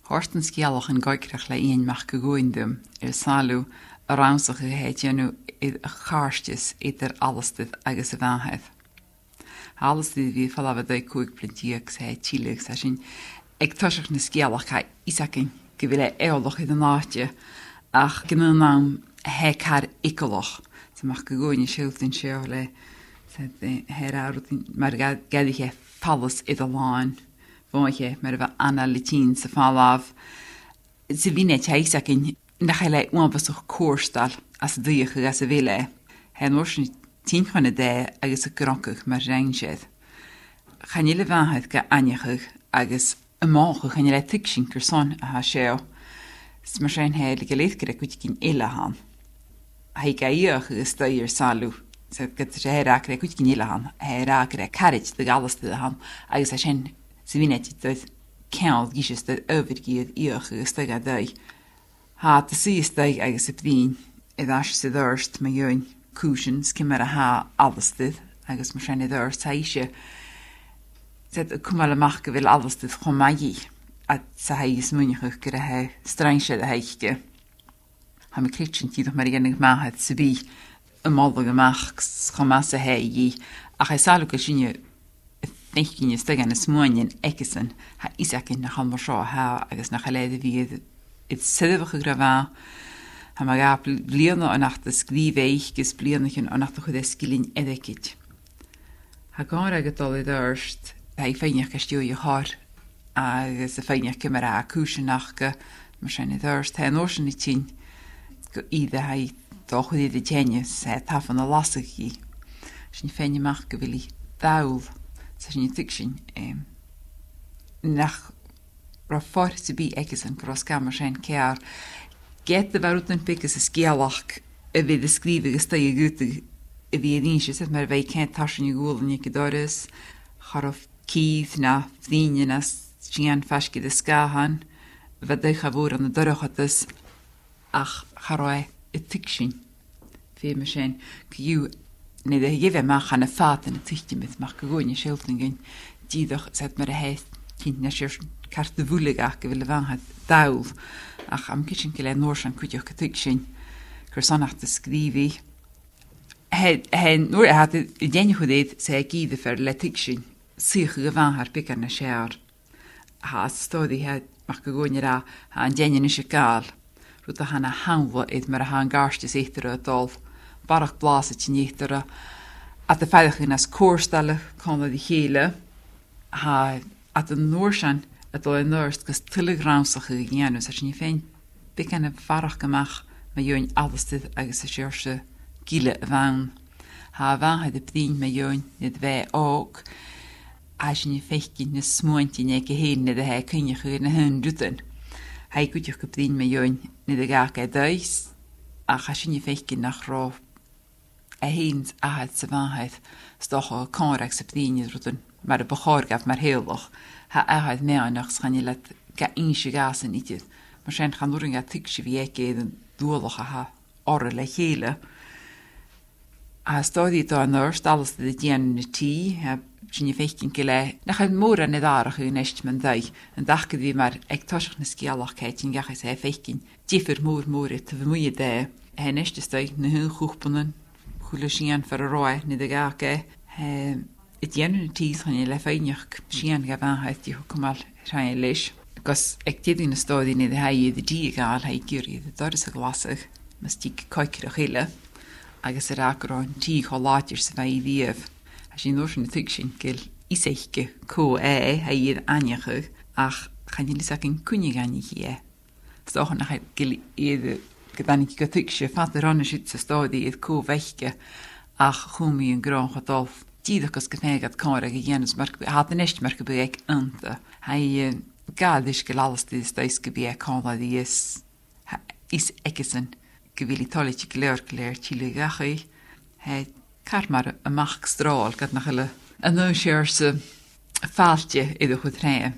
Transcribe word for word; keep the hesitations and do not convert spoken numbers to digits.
Chòrd an sgeulachd coigreach le Iain Mac a' Ghobhainn dhomh, air sàillibh an rannsachadh a tha e a' dèanamh air a' chàirdeas eadar Alasdair agus a mhàthair. Tha Alasdair air a bhith a' falbh an dèidh còig bliadhna deug, 's e tilleadh, 's e sin aig toiseach na sgeulachd, tha fhios againn gu bheil e eòlach air an àite, ach gun aon àm tha e car eagalach. 'S tha Mac a' Ghobhainn a' sealltainn seo le, 's e, eh, tha e ag ràdh rudan mar ged, ged a dh'fhalbhas e air an làn, bhon a bha e mar a bha anail a' tighinn 's a' falbh. 'S a' mhionaid, tha fhios againn nach eil e uabhasach cofhurtail às an t-suidheachadh anns a bheil e. Tha e an uair sin a' tighinn chun an taigh agus a' gnogadh mar rinn sinn. Chan eil a mhàthair ga aithneachadh agus a' mothachadh chan eil e a' tuigsinn carson a tha seo. 'S mar sin tha e gu lèir gur e cuideigin eile a th' ann. Tha i ga fheuchadh a-staigh air sàillibh, 's ged a tha e ag ràdh gur e cuideigin eile a th' ann, tha e ag ràdh gur e caraid do dh'Alasdair a th' ann, agus tha sin 's a' mhionaid a' toirt ceangal ris an adhbhar a dh'fheuch i a-staigh dhan taigh. Tha iad a' suidhe a-staigh agus a' bruidhinn air ais 's air adhart mu dheidhinn cùisean 's ciamar a tha Alasdair, agus mar sin air adhart, 's tha ise, 's iad a' cumail a-mach gu bheil Alasdair cho math dhi, agus tha i a' smaoineachadh gur e strainsear a th' aice. Tha mi a' creidsinn dìreach mar a dhèanadh màthair sam bith, a' moladh a-mach cho math 's a tha i, ach tha e sàillibh gu bheil sinne a' faicinn a-staigh ann an smuaintean aigesan, tha fhios againn nach ann mar seo a tha e agus nach eil e air a bhith air, air soirbheachadh ro mhath. Tha mu dhà bl-, bliadhna on uair a sgrìobh e, agus bliadhnaichean on uair a chuir e sgillinn airgid. Tha Conrad a' dol air adhart, tha i a' faighneachd às dèidh a chor, agus a' faighneachd ciamar a tha cùisean aca, mar sin air adhart, tha e an uair sin a' tighinn gu ìre, tha i a' dol a chur air an teine, 's tha e a' tabhann a lasadh dhi. Tha sinn a' faighinn a-mach gu bheil i dall, 's tha sinn a' tuigsinn, em, nach robh fortanach sam bith aigesan gun robh sgamhan sin ceàrr. Ged a bha rudan beaga sa sgeulachd a bha iad a' sgrìobhadh a-staigh a dh'fhaodadh a bhith air innse, 's mar a bha i a' coimhead tarsainn a' ghualainn aig an doras, cha robh cìr no bruidhinn no sìon faisg air an sgàthan, bha an taigh cha mhòr ann an dorchadas, ach cha robh e a' tuigsinn. Feumaidh sinn, co-dhiù, nuair a gheibh e a-mach, chan e fada na tuigidh e, 's Mac a' Ghobhainn a' sealltainn dhuinn dìreach, 's iad mar a tha e, cinnteach nach eil e car a' bualadh ach gu bheil a mhàthair dall. Ach tha mi a' creidsinn gu bheil e an uair sin cuideachd a' tuigsinn carson nach do sgrìobh i. Tha, tha, nuair a tha iad a' dèanamh a' chùis, 's e ag ithe fear le tuigsinn suidheachadh a mhàthar beagan nas fheàrr. Tha an stòiridh, tha Mac a' Ghobhainn ag ràdh, tha an teine a-nis a' gabhail, rud a tha na shamhla air mar a tha an càirdeas eatarra a' dol, barrachd blàths a' tighinn eatarra, iad a' faireachdainn nas cofhurtaile còmhla ri chèile, tha iad an uair sin a' dol air adhart gus tuilleadh rannsachaidh a dhèanamh, 's tha sinn a' faighinn beagan a bharrachd a-mach mu dheidhinn Alasdair agus an seòrsa gille a bh' ann. Tha a mhàthair a' bruidhinn mu dheidhinn nuair a bha e òg, tha sinn a' faicinn na smuaintean aige fhèin nuair a tha e a' cuimhneachadh air na h-aon rudan. Tha i cuideachd a' bruidhinn mu dheidhinn nuair a dh'fhàg e an taigh, ach tha sinn a' faicinn nach robh e fhèin 's athair 's a mhàthair, 's dòcha Conrad 's a' bruidhinn air rudan mar a bu chòir dhaibh mar theaghlach. Tha athair meadhanach 's chan eil iad ga innse dhàsan idir. Mar sin chan urrainn dha tuigse a bhith aige air an dualchas a tha orra le chèile. Tha an stòiridh a' dol air adhart, Alasdair a' dèanamh na tì, tha sinn a' faicinn gu bheil e, nach eil mòran air atharrachadh a-nis mun taigh, an taca ri mar aig toiseach na sgeulachd, tha e a' tighinn dhachaigh 's tha e a' faicinn diofar mòr mòr air taobh a-muigh an taighe. Tha e a-nis a-staigh, na h-aon chupannan, a h-uile sìon far an robh e nuair a dh'fhàg e. Tha e a' dèanamh na tì 's chan eil e a' faighneachd sìon dha mhàthair, dìreach a' cumail sinn leis. Agus aig deireadh na stòiridh, nuair a tha i air an tì a ghabhail, tha i ag iarraidh air an doras a ghlasadh mus tig coigreach eile, agus ag ràdh gun robh an tì cho làidir 's a bha i riamh. Tha sinn an uair sin a' tuigsinn gu bheil fios aice cò e, tha i air aithneachadh, ach chan eil fhios againn cuin a dh'aithnich i e. 'S dòcha nach eil, gu bheil i, gun tàinig i gu tuigse fada roimhe siud san stòiridh air cò bh' aice, ach chùm i an gràdh a' dol dìreach gus gum faigheadh iad còmhradh a dhèanamh mar gum b', tha iad a-nis mar gum biodh aig aonta. Tha i, eh, a' gabhail ris gu bheil Alasdair a-staigh 's gum bi e còmhla rithe, is tha fios aigesan gu bheil i toilichte gu leòr, gu leòr tilleadh dhachaigh. Tha e car mar a-mach gu stràill, ged nach eil an aon seòrsa fàilte air a chur troimhe.